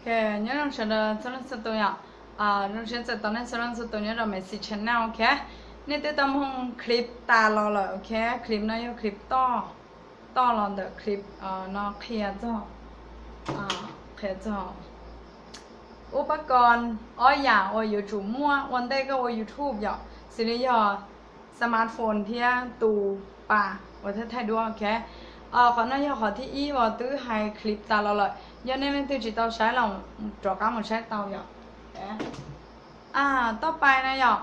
Ok, nyob zoo sawv daws txhua leej txhua tus yom. Zoo siab txais tos nej txhua leej txhua tus nyob rau Mexi Channel, ok. Nej twb tau mloog clip tas los lawm, ok. Clip no yog clip toj, toj los ntawm clip no qhia txog, qhia txog ub pab ko ob yam uas yuav tsum muaj ua ntej koj ua YouTube yom, xws li yog smartphone thiab tus pas uas thaij thaij duab, ok. Qhov no yog qhov thib ib uas twb hais clip tas los lawm, yog nej leej twg tsis tau saib los rov qab mus saib tau yom. Toj pais na yom,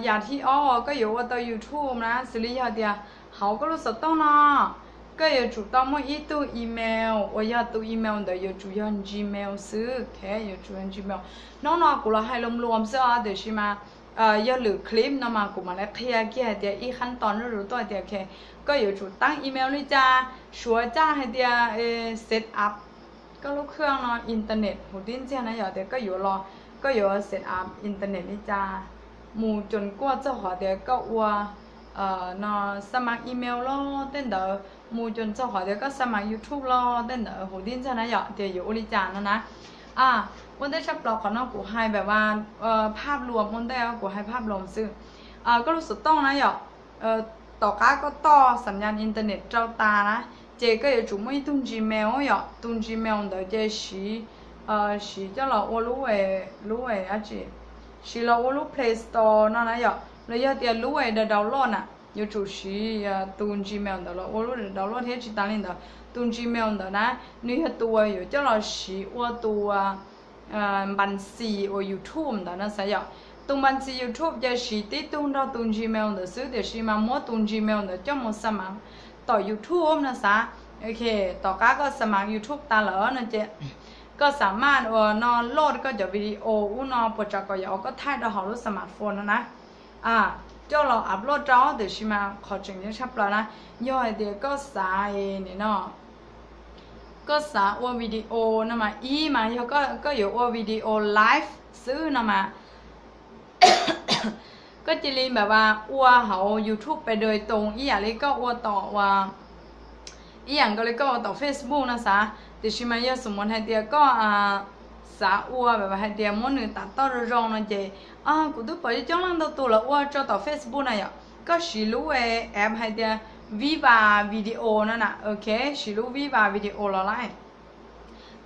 yam thib ob uas koj yuav ua tau YouTube na, xws li yog tias hauv koj lub xov tooj no, koj yuav tsum tau muaj ib tug email uas yog tus email ntawd yuav tsum yog Gmail xwb, ok, yuav tsum yog Gmail. Hnub no kuv los hais luam luam xwb os, tiam sis mas yog lwm clip no mas kuv mam li qhia kiag hais tias ib qhab tos nruj zus tuaj hais tias, ok, koj yuav tsum taab email li cas, suav caj hais tias set up koj lub khwj no internet huv tib ntxiag na yom, tias koj yuav los, koj yuav set up internet li cas, mus coo kuaj txog qhov tias koj ua no xa mas email los tej ntawd, mus coo txog qhov tias koj xa mas YouTube los tej ntawd huv tib ntxiag na yom, tias yuav ua li cas no na. Ua ntej tshaj plaws qhov no kuv hais npam vas phaj luam, ua ntej kuv hais phaj luam xwb. Koj lub xov tooj na yom, tom qab koj toj xam nyas internet rau tas na, ces koj yuav tsum muaj ib tug Gmail yom, tus Gmail ntawd ces siv, siv coj los ua lub, lub, siv los ua lub Play Store no na yom, los yog tias lub da download na, yuav tsum siv tus Gmail ntawd los ua lub da download thiab tsis tas li ntawd, tus Gmail ntawd na, nws yog tus uas yuav coj los siv ua tus npas xis uas YouTube ntawd no xav yom. Tus npas xis YouTube ces siv tib tug nrog tus Gmail ntawd xwb, tiam sis mas muab tus Gmail ntawd coj mus xa mas tom YouTube no xav. Ok, tom qab koj xa mas YouTube tas lawm no ces koj xa mas uas no load koj cov video ub no puas tsav kom yog koj thaij rau hauv lub smartphone no na, coj los upload rau, tiam sis mas qhov tseem ceeb tshaj plaws na, yog hais tias koj xav, no, koj xav ua video no mas, ib mas yog koj yuav ua video live xwb no mas, koj cia li npam vas ua hauv YouTube pes dua toos ib yam li koj ua tom, ib yam nkaus li koj ua tom Facebook no xav. Tiam sis mas yog xum mus hais tias koj xav ua npam vas hais tias muab nws tas toj zoo zoo no ces, kuv twb pom coob leej ntau tus los ua rau tom Facebook na yom, koj siv lub app hais tias Viva Video no na, ok, siv lub Viva Video los lawm.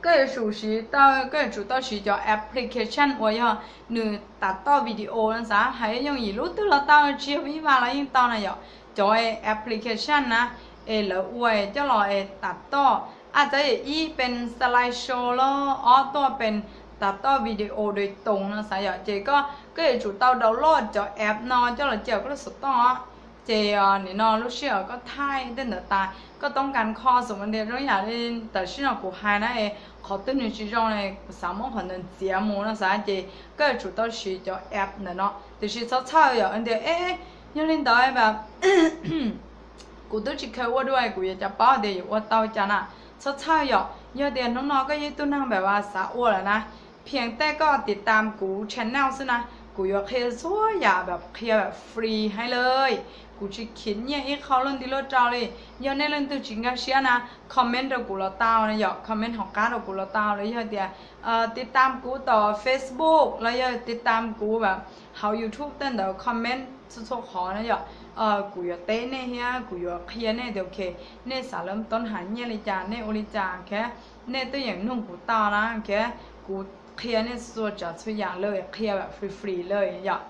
Koj yuav tsum siv tau, koj yuav tsum tau siv cov application uas yog nws tas toj video no xav, hais yooj yim lub twg los tau, tsis yog Viva los yeej tau na yom. Cov application na, es lawv ua coj los tas toj, a txawm yog ib pes slideshow los ob tuaj pes tas toj video dua toos no xav yom, ces koj, koj yuav tsum tau download cov app no coj los cia koj lub xov tooj. Ces nim no lub sij hawm koj thaij tej ntawd tas koj toob kas kho xum tias zoo yam li tam sim no kuv hais na, qhov twg nws tsis zoo, xav muab qhov ntawd ntxiav mus no xav, ces koj yuav tsum tau siv cov app ntawm no, tiam sis txhob txhawj yom, tias e, yog li ntawd mas kuv twb tsis kheev ua dua, kuv yuav cas paub tias yuav ua tau cas na. Txhob txhawj yom, yog tias hnub no koj yog ib tug neeg npam vas xav ua lawm na, phiaj tej koj tiv tam kuv channel xwb na, kuv yuav qhia txhua yam npam qhia npam free heev li. Kuv tsis khiav nyiaj ib qho luaj nti luaj rau li. Yog nej leej twg tsis nkag siab na, comment rau kuv los tau na yom, comment hauv qab rau kuv los tau, los yog tias tiv tam kuv tom Facebook los yog tiv tam kuv npam hauv YouTube tej ntawd comment txhua txhua qhov na yom. Kuv yuav teb nej thiab kuv yuav qhia nej tias ok, nej xav lawv toob has nyiaj li cas, nej ua li cas, ok, nej twb yeej nug kuv tau na, ok, kuv qhia nej txhua tsav txhua yam li, qhia npam free free li yom.